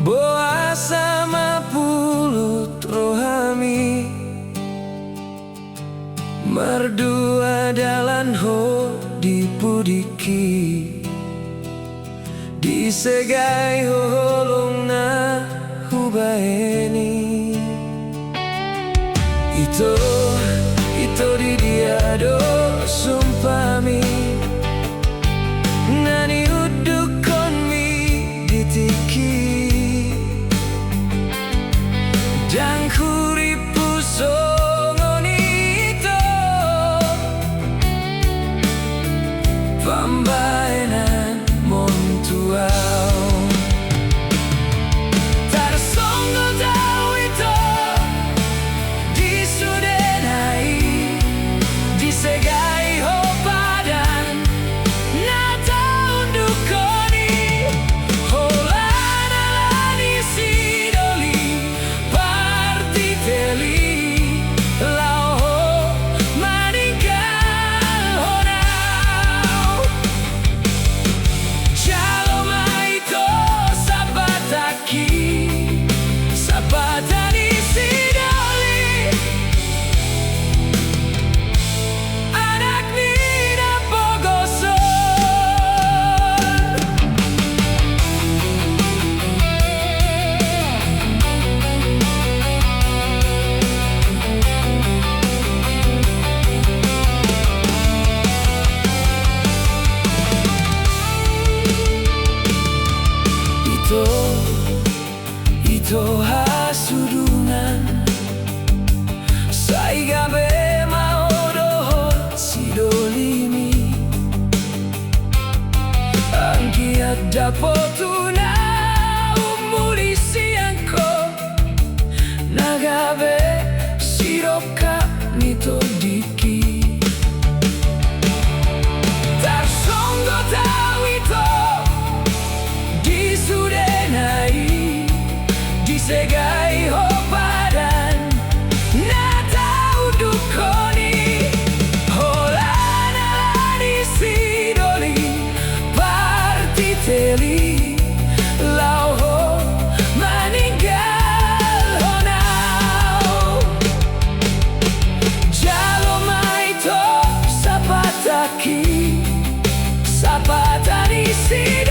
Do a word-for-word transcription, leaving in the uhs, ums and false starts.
Boasa ma pulut rohami, mardua dalan ho di pudingki, disegai ho holong na hubahen i. Ito, ito, di dia do sumpahmi na niundukkonmi di tingki? Ndang hurippu songon i, ito, pambahenanmon tu ahu. Tarsonggot ahu, ito, di sudena i, disegai ho padan na taundukkon i. Holan ala ni sidoli partiteli, laho ho maninggalhon ahu. Jalo ma, ito, sapatangki, sapata ni sidoli, anak ni na pogoson. Ito, ito, hasudungan, sai gabe ma ho dohot sidolimi. Anggiat dapotu na umuli sian ho, na gabe sidongkap ni tondingki. Tarsonggot ahu, ito, di sudena i, disegai ho padan na taundukkon i. Holan ala ni sidoli partiteli, laho ho maninggalhon ahu. Jalo ma, ito, sapatangki, sapata ni si